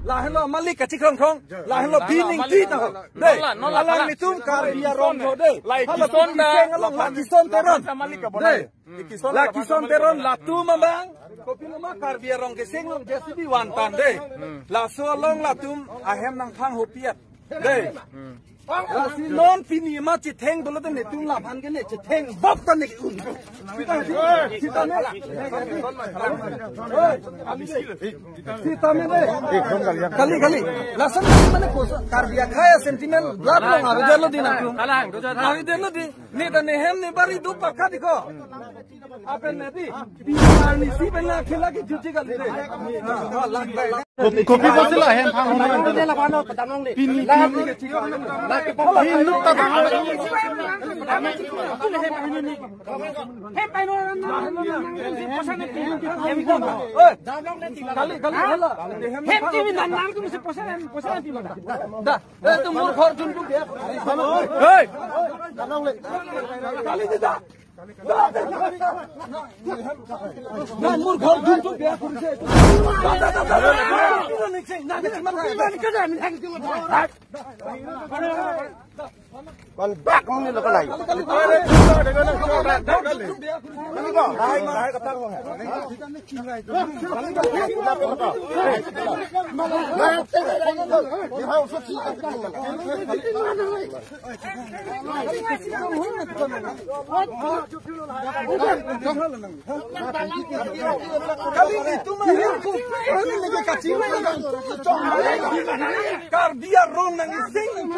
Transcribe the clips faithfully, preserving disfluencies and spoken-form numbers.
Lahenlo malik kachikrong krong. Lahenlo bining ti ta. Dei. Nola, nola, alang nola. Netum Karbi arong tho dei. Lai Halo Kison da. Kiseng along Lakison Teron. Malik ka bonai. Dei. Lakison Teron latum abang. Kopiloma Karbi arong keseng along J C B van tan dei. Laso along latum ahem nangthang hopiat. Dei. Lasi non pini ma chitheng dolo te netum laphan ke ne chitheng bap ta ne un. Sita, sita, sita ne. Sita ne dei. Kali, kali. Lason mane kosa Karbi akhai sentiment blood long avedetlo di nangtum. Avedetlo di. Ne ta ne hem ne bari do pakha di ko. Apen ne di. Biar ni si pen la khela ke juji kali dei. Kopi, kopi ko sila hem phang hong. Pini, pini. Pini nuk ta. Oi, kali, kali, kali. Hem ti min dan nang tu mesti posa, posa ti mana? Da, eh, tu mur khor jun tu dia. Hei. Kali tidak. Nang mur khor jun tu dia. Kon bak muni lo kalai. Kali ko, hai, hai, kata ko. Kali ni tu mah hirku. Kali ni ke kacil. Karbi arong nang ising.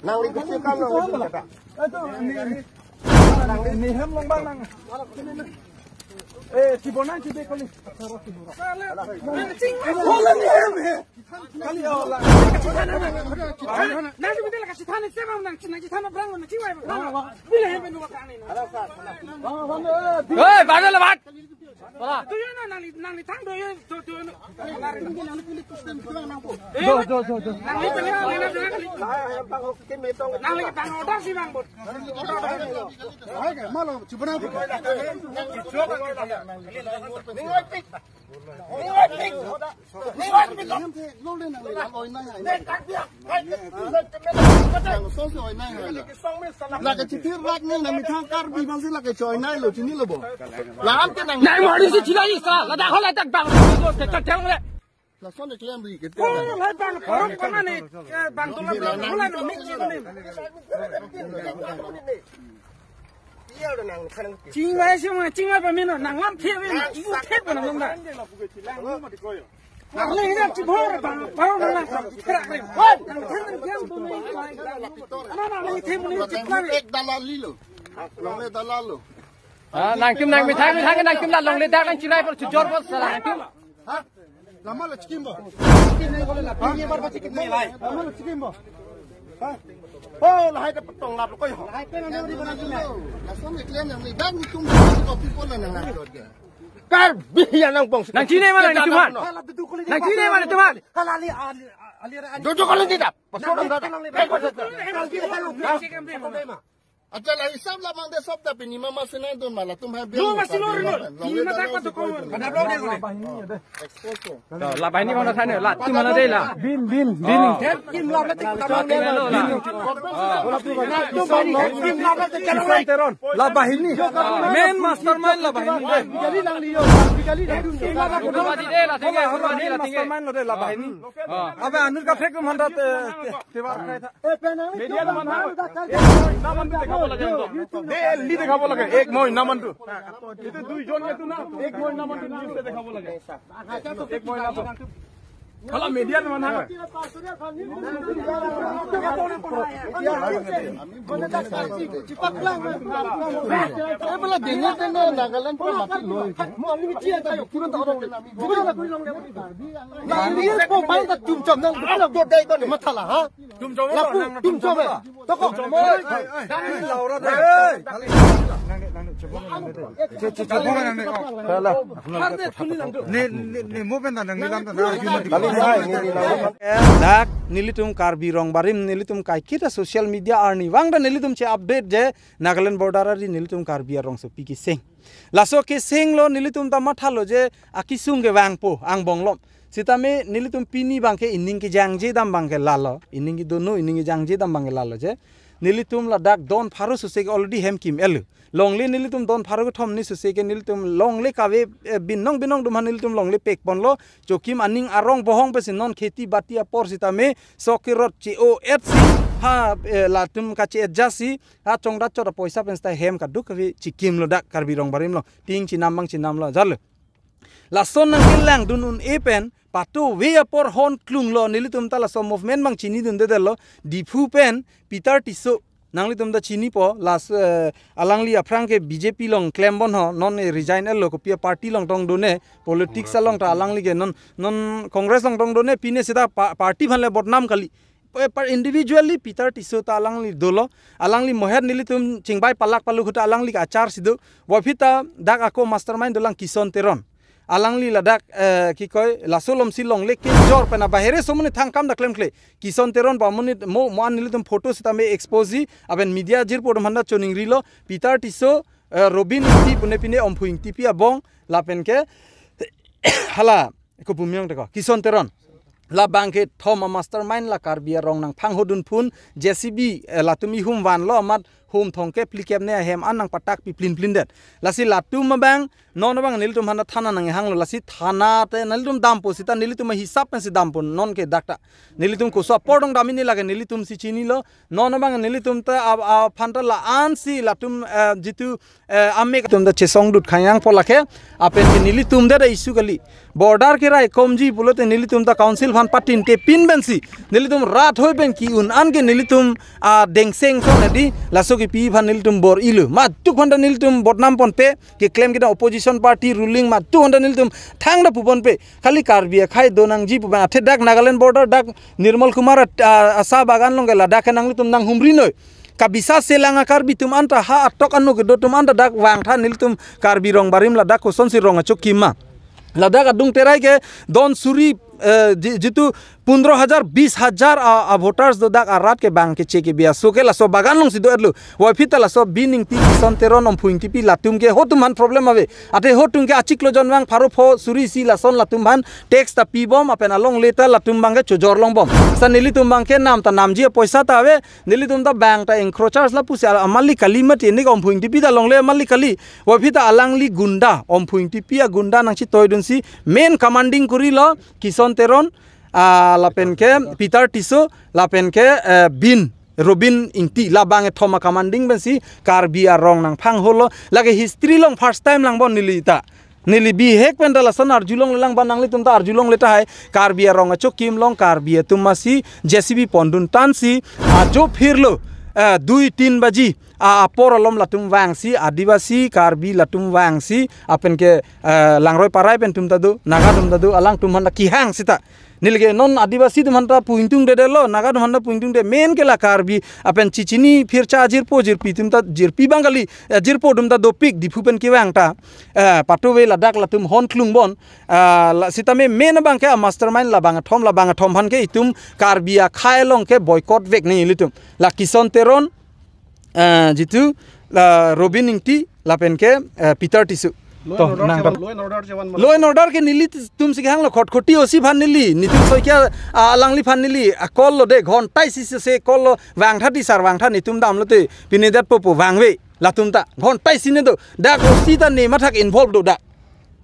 Nang di kecil kan nang di kecil kan. Aduh, ini, ini. Nang di, ini hem long bang nang. Eh, si bonang si bekali. Hola ni hem he. Kali ya hola. Nang di betul kasih than, saya bang nang, nang di than berang nang cingwai bang. Bila hem benu bakani. Hei, bang lebat. Wala. Tu ya na, nang ni, nang ni thang do ya, tu, tu. Do, do, do, do. Nang ni pini, nang ni pini. Nang ni pini order si bang bot. Hai ke, malo, coba na. Ning oi pik. Ning oi pik. Ning oi pik. Lo le nang ni, lo nang ni. Nang so se oi nang ni. La ke chithir rak ni nang methang Karbi bang si la ke choi nai lo chini lo bo. Lam ke nang. Nang mari si chila isa. La dah hola tak bang. Ke tak jang le. Lason ke klem ri ke. Oh, lai bang parok kona ni. Bang tu la bang hola no mik ni. Chingwai si ma chingwai pa mino nang lam thep ni. Ibu thep na nang da. Nang le ina chibor bang parok nang nang thera kre. Nang thang nang jam tu ni. Ana nang le thep ni chikla ni. Ek dalal lilo. Longle dalal lo. Ah, nangtum nang methang methang nangtum la longle dak nang chinai por chujor por sala nangtum. Ha? Lama lo chikim bo. Chikim ni kole la. Ini bar ba chikim ni lai. Lama lo chikim bo. Ha? Oh, lahai ta petong lap lo ko yo. Lahai pen nang di bana chinai. Lason ni klem yang ni bang ni tum kopi pon nang nang. Karbi ya nang bong. Nang chinai mana nangtum han? Nang chinai mana nangtum han? Halali ali ali. Jojo kalau tidak. Pasal nang dah. Acha la hisab la mande sob ta pini mama sena don mala tum hai. No, masih lori no. Ini mata ko to ko. Kada blog dia ko. Exposed. To, la bahini mana thane, la tum mana dei la. Bin, bin, bin. Oh. Kim la mati kita blog dia. Kim la mati kita blog. Teron. La bahini. Main mastermind la bahini. Bijali nang liyo. Bijali nang liyo. Udah mati dei la, tinggal, udah mati la, tinggal. Mastermind lo dei la bahini. Oh. Abe anur ka fek tum handa te, te, te war khai tha. Media teman ha. Naman tu dekha bola jeng to. De li dekha bola ke ek moi naman tu. Itu dui jon itu na. Ek moi naman tu news dekha bola ke. Ek moi naman. Kalau media teman ha. Eh, bola dene dene Nagaland pura mati loi. Nang liye ko bai ta chum chum nang. Matha la ha. Chum chom. Lapu, nang chum chom, eh. Toko. Chum chom. Oi, oi, oi. Dani Laura dei. Oi. Nang, nang. Ne, ne, ne, mo pen ta nangli lam ta na. Dak nelitum Karbi Rong Barim nelitum kaiketa social media arni vang ta nelitum che-update je Nagaland border ari nelitum Karbi arongsopi keseng. Laso keseng lo nelitum ta mathalo je akesung kevangpo angbong lom. Sitame nelitum pini abangke ining kejangje dam abangke lalo, ining kedo no, ining kejangje dam abangke lalo je nelitum ladak don pharo sose ke already hem kim-etlo. Longle nelitum don pharo kethom ni sose ke nelitum longle kave, eh, binong binong atum aphan nelitum longle pekponlo. Chokim aning arong bohong pensi non kheti bati apor sitame sok kerot che-o-et si ha, eh, latum kache-et ja si ha chongdat chot apoisa pen sita hem kadokave chikimlo dak Karbi Rong Barim lo. Ting chenam abang chenamlo jalo. Lason nangkelangdun un-e pen patove apor hon klunglo nelitum ta laso movement abang chinidundedetlo. Diphu pen Peter Tisso nanglitum ta chinipo, las, eh, alangli aphrang ke B J P along klembom ho, non e resign-etlo, kopi a party along tong done, politics along ta alangli ke non, non Congress along tong done, pine sita pa-, party aphan le bodnam kali. Eh, par individually Peter Tisso ta alangli dolo, alangli mohet nelitum chingbai palak palu ahut ta alangli ke achar si do, puvoiphit ta dak ako mastermind dolang Kison Teron. Alangli ladak, eh, kikoi, laso alomsi longle kejor pen abahere amonit thangkam ta klemkle. Kison Teron pu amonit mo, mo an nelitum photo sitame expose ji, lapen media jirpo atum aphan ta choningrilo, Peter Tisso, eh, Robin Ingti pune pine Omphu Ingtipi abong, lapen ke, hala, kopi amei teko, Kison Teron. Labang kethom a mastermind la Karbi arong nangphanghodun phun, J C B, eh, latum ihum vanlo amat hum thomkep phlikep ne ahem an nangpatak pi plin plin det. Lasi latum abang, non abang nelitum aphan ta thana nanghanglo, lasi thana te nelitum dampo sita nelitum ahisap pensi dampo non ke dak ta. Nelitum koso apor dong dam ini lake nelitum si chinilo, non abang nelitum ta a, aphan ta la-an si latum, eh, jitu, eh, amek atum ta chesongdut khang yang po lake, lapen ke nelitum ta da issue kali. Border keraikomji pulote nelitum ta council aphan patinte pin pensi nelitum rat hoi pen ki-un an ke nelitum, ah, dengseng son adi laso kepi aphan nelitum bor-ilo. Mathuk aphan ta nelitum bodnam ponpe, keklem kedam opposition party ruling mathuk aphan ta nelitum thangta puponpe. Khali Karbi akhei do nangji pu pen athe dak Nagaland border dak Nirmal Kumar a, a, asa bagan along ke ladak ke nanglitum nanghumri noi. Kabisa selang a Karbi atum anta ha atok ano kedo atum anta dak vangtha nelitum Karbi Rong Barim ladak kosonsi rong achokim ma. Ladak adung terai ke don suri, eh, ji-, jitu pundro hajar, bis hajar a, a voters do dak arat ke bang keche kebi aso ke laso bagan alongsi do-etlo. Puvoiphit ta laso Robin Ingti, Kison Teron, Omphu Ingtipi latum ke halatum aphan problem ave. Athe halatum ke achiklo jon vang pharo pho suri isi lason latum aphan tax ta pibom lapen alongle ta latum abang ke chojor longbom. Sa nelitum abang ke nam ta namji apoisa ta ave, nelitum ta bang ta encroachers lapusi al-, amalik kali mati, nelitum Omphu Ingtipi ta longle amalik kali. Puvoiphit ta alangli gunda, Omphu Ingtipi agunda nangchetoidunsi main commanding kurilo Kison Teron, ah, lapen ke Peter Tisso, lapen ke, eh, Bin, Robin Ingti, labang kethom a commanding pensi Karbi arong nangphangholo. Lake history along first time langbom neli ta. Neli bihek pen ta lason arjulonglelang, ba nanglitum ta arjulongle tahai. Karbi arong achokim along Karbi atum masi J C B pondun tansi ajo phirlo, eh, dui tin baji a, apor alom latum vangsi, Adivasi, Karbi latum vangsi, lapen ke, eh, Langroi Parai pen atum ta do, Naga atum ta do, alangtum aphan ta kehang sita. Neli ke non Adivasi atum aphan ta pu ingtungdedetlo, Naga atum aphan ta pu ingtungde, main ke la Karbi, lapen chechini phircha jirpo jirpi atum ta, jirpi abang kali, eh, jirpo atum ta dopik, Diphu pen kevang ta, eh, patove ladak latum hon klungbom, eh, la, sitame main abang ke a mastermind labang kethom, labang kethom aphan ke itum Karbi akhei along ke boycott vek nelitum. La Kison Teron, eh, jitu la Robin Ingti lapen ke, eh, Peter Tisso. Law and To, order nang chevan, dam. Law and order chevan mana? Law and order ke nelitumsi kehanglo, Khatkhati O C aphan neli, Nitin Saikia, ah, alangli aphan neli, ah, call lo de, ghonta isi se call lo, vangtha ti sir, vangtha, netum damlote, pine detpo pu vangve, latum ta, ghonta isi ne do, dak O C ta ne mathak involve do dak.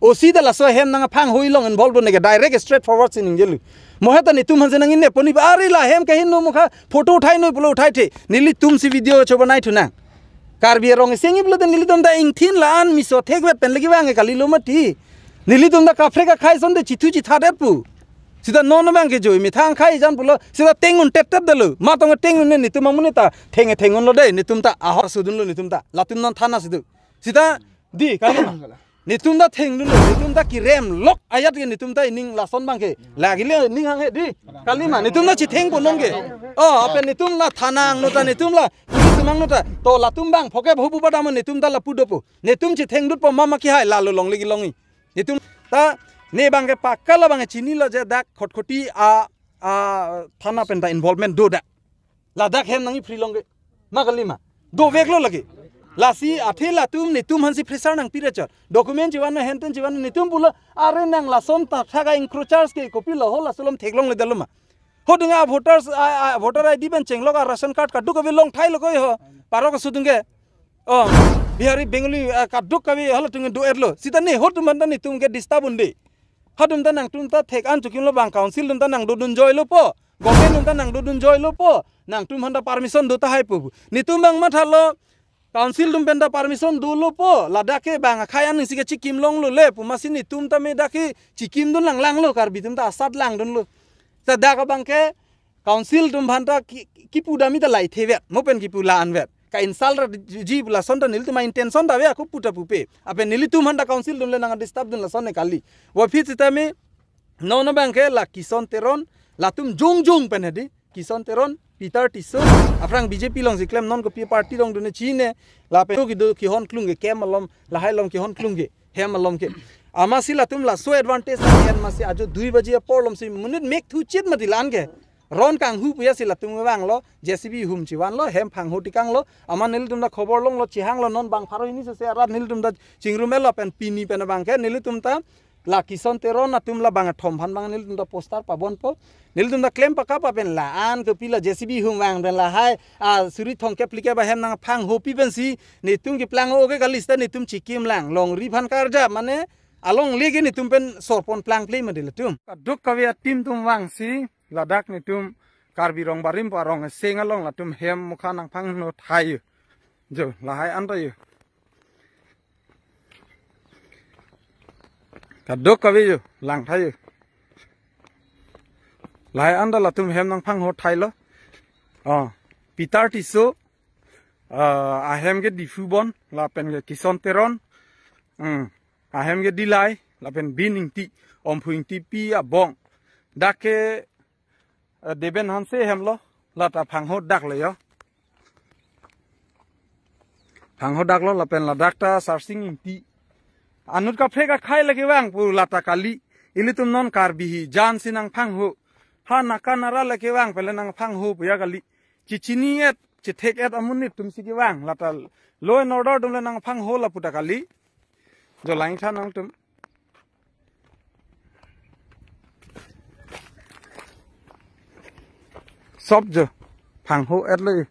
O C ta laso ahem nangphanghui along involve do neke, direct straight forward si ningjelo. Mohet ta netum aphansi nangneponji, are la ahem kahin no mukha photo uthai noi pulo uthaithe. Nelitumsi video choba nai thunang. Karbi arong iseng iplo te nelitum ta ingthin la-an miso thekvet pen lagi vang kalilo mati. Nelitum ta kaprek akhei ason te chithu chithadet pu. Sita non abang ke joi methang khai jan pulo. Sita tengun tet tet dalo. Matong tengun ne netum amonit ta theng thengun lo de netum ta ahor sudunlo netum ta. Latum non thana sidu. Sita di kali. Netum ta thengdunlo, netum ta kirem lok ayat ke netum ta ining lason abang ke. Lagile ning hanghe di. Kalima, netum ta chithengpo non ke. Oh, apen netum la thana angno ta netum la police Mangno ta, to latum bang phoke bhobu badam netum ta lapu dopo. Netum chithengdutpo mama ki hai lalo longle ki longi. Netum ta ne bangke pakka la bangke chinilo je dak Khatkhati a, a thana penta involvement do dak. Ladak hem nangji free longke. Ma kali ma. Doveklo lagi. Lasi athe latum netum aphansi pressure nangpi rechot. Document chivan henten chivan netum pulo are nang lason ta thaka encroachers ke kopilo ho laso alam theklongledetlo ma. Ho dunga voters a, a, voter I D pen chenglok a ration card kadokave longthailo koi ho. Parok asudung ke. Oh, Bihari, Bengali, ah, kadokave halatum do-etlo. Sita ne ho atum aphanta netum ke disturb un-e. Hadum ta nangtum ta thek-an chekimlo bang council atum ta nangdodunjoilopo. Government atum ta nangdodunjoilopo. Nangtum aphanta permission do tahai pu. Netum bang mathalo council atum penta permission dolopo. Ladak ke bang akhai aningsi ke chekimlonglo le pu amatsi netum ta me dak ke chekimdun langlanglo, Karbi atum ta asat langdunlo. Ta dak abangke council atum aphanta ki, kipu dam-i ta lai thevet, mo pen kipu la-anvet. Ka-insult ra ji pu lason ta nelitum a-intention ta ave ako puta pupe. Lapen nelitum aphanta council atum le nang disturb dun lason ne kali. Waphi sitame, non abangke la Kison Teron, latum jongjong pen hedi. Kison Teron, Peter Tisso, aphrang B J P alongsi klem non kopi party along dun-e chine, lapen kido kihon klung ke camp along, lahai along kihon klung ke, hem along ke. Amatsi latum laso advantage la-en amatsi ajo dui baji apor alomsi monit mek thuchit mati la-an ke. Ron kanghu puya si latum vanglo, J C B hum chivanlo, hem phangho tikanglo, amat nelitum ta khobor longlo, chihanglo non bang pharo hini sese arat nelitum ta chingrum-etlo pen pini pen abangke, nelitum ta la Kison Teron atum la bang athom aphan bang nelitum ta poster pabonpo. Nelitum ta klem pakap pen la-an kopilo J C B hum vang pen lahai, a, suri thomkep phlikep ahem nangphanghopi pensi, netum keplang-o ke kali sita netum chekimlang, longri aphan karja mane, alongle ke netum pen sorpon plangple mati latum. Kadokave a-team atum vangsi, ladak netum Karbi Rongbarim pu arong aseng along latum hem mukha nangphangno thai yo. Jo, lahai anta yo. Kadokave yo, langthai yo. Lahai anta latum hem nangphangho thailo. Oh, Peter Tisso, ah, ahem ke Diphu Bon, lapen ke Kison Teron. Hmm. Ahem ke Dillai, lapen Bin Ingti, Omphu Ingtipi abong. Dak ke, eh, Deben Hanse hemlo, lata phangho daklo yo. Phangho daklo lapen ladak ta Sarsing Ingti. Anut kaprek akhai lake vang pu lata kali. Ilitum non Karbi hi, jan si nangphangho. Ha Naga Nara lake vang pele nangphangho puya kali. Chichini-et, chithek-et amonit atumsi kevang. Lata law and order atum le nangphangho lapu ta kali. Jo langtha nangtum. Sop jo. Phangho-etlo.